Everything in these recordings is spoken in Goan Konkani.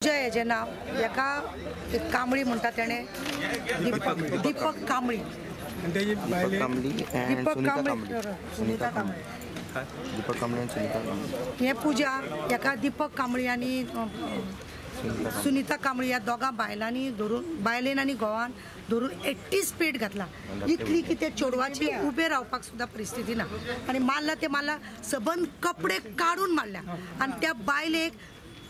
पूजा हेजें नांव हेका कांबळी म्हणटा तेणें दीपक कांबळी दीपक कांबळी सुनीता कांबळी दीपक कांबळी आनी सुनीता कांबळी हें पूजा हेका दीपक कांबळी आनी सुनीता कांबळी ह्या दोगां बायलांनी धरून बायलेन आनी घोवान धरून 80 स्पीड घातला इतली की त्या चेडवाची उबे रावपाक सुद्दां परिस्थिती ना आनी मारला ते मारला सबंद कपडे काडून मारल्या आनी त्या बायलेक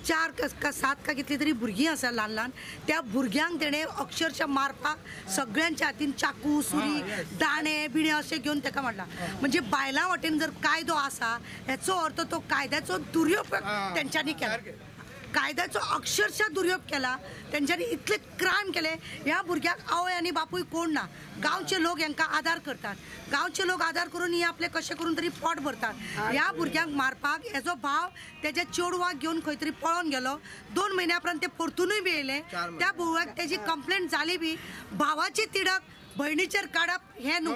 4 का 7 का कितली तरी भुरगीं आसा ल्हान ल्हान त्या भुरग्यांक तेणें अक्षरशः मारपाक सगळ्यांच्या हातीन चाकू सुरी दाणे बिणे अशें घेवन ताका मारला. म्हणजे बायलां वाटेन जर कायदो आसा हेचो अर्थ तो कायद्याचो दुरुपयोग तेंच्यांनी केला, कायद्याचो अक्षरशः दुरुपयोग केला तेंच्यांनी, इतले क्रायम केले. ह्या भुरग्याक आवय आनी बापूय कोण ना, गांवचे लोक हांकां आदार करतात, गांवचे लोक आदार करून ही आपले कशें करून तरी पोट भरतात. ह्या भुरग्यांक मारपाक हेजो भाव तेज्या चेडवाक घेवन खंय तरी पळोवन गेलो, 2 म्हयन्या उपरांत ते परतुनूय बी येयले. त्या भुरग्याक तेजी कंप्लेंट जाली बी, भावाची तिडक भयणीचेर काडप हें न्हू,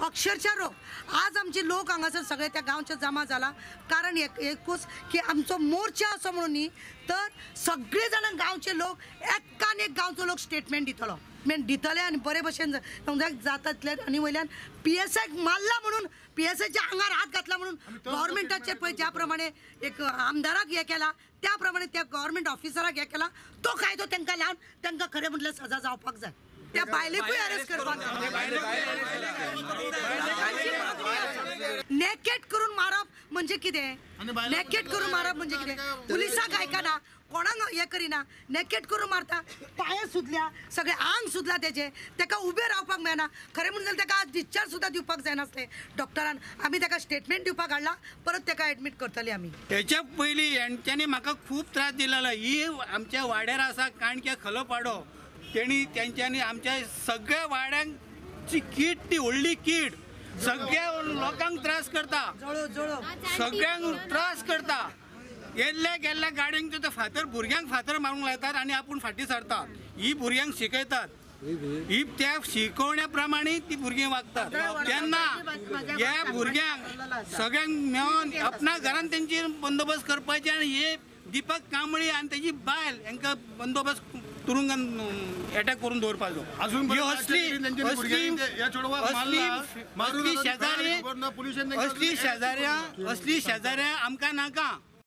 अक्षरशः रोग. आज आमचे लोक हांगासर सगळे त्या गांवचे जमा जाला कारण एकूच की आमचो मोर्चा असो म्हणून न्ही तर सगळे जाण गांवचे लोक एकान एक गांवचो लोक स्टेटमेंट दितलो, स्टेटमेंट दितले आनी बरे भशेन जाता तितले. आनी वयल्यान पीएसआयक मारला म्हणून पीएसआयच्या आंगार हात घातला म्हणून गव्हर्मेंटाचेर पळय ज्या प्रमाणे एक आमदाराक हें केला त्या प्रमाणे त्या गव्हर्मेंट ऑफिसराक हें केला, तो कायदो तांकां लावन तांकां खरें म्हटल्यार सजा जावपाक जाय. त्या बायलेकूय अरेस्ट करपाक जाय. नेकेट करून मारप म्हणजे कितें, नेकेट करून मारप म्हणजे कितें, पुलिसाक आयकना कोणाक हें करिना, नेकेट करून मारता, पांय सुजल्या सगळे आंग सुजला तेजे, ताका उबें रावपाक मेळना. खरें म्हणून जाल्यार ताका आज डिस्चार्ज सुद्दां दिवपाक जायनासलें डॉक्टरान, आमी ताका स्टेटमेंट दिवपाक हाडला, परत ताका एडमीट करतले आमी. हेच्या पयलीं हेंच्यांनी म्हाका खूब त्रास दिलेलो. ही आमच्या वाड्यार आसा काणक्या खलोपाडो, तेणी तेंच्यांनी आमच्या सगळ्या वाड्यांची कीड, ती व्हडली कीड सगळ्या लोकांक त्रास करता, सगळ्यांक त्रास करता. येल्ल्या गेल्ल्या गाडयांक ते फातर भुरग्यांक फातर मारूंक लायतात आनी आपूण फाटीं सरतात. ही भुरग्यांक शिकयतात, ही त्या शिकवण्या प्रमाणे ती भुरगीं वागतात. तेन्ना ह्या भुरग्यांक सगळ्यांक मेळोन आपणा घरान तेंची बंदोबस्त करपाचे आनी हे दीपक कांबळी आनी तेजी बायल हांकां बंदोबस्त तुरुंगान अटॅक करून दवरपाचो. असली शेजाऱ्या असली शेजाऱ्या आमकां नाका.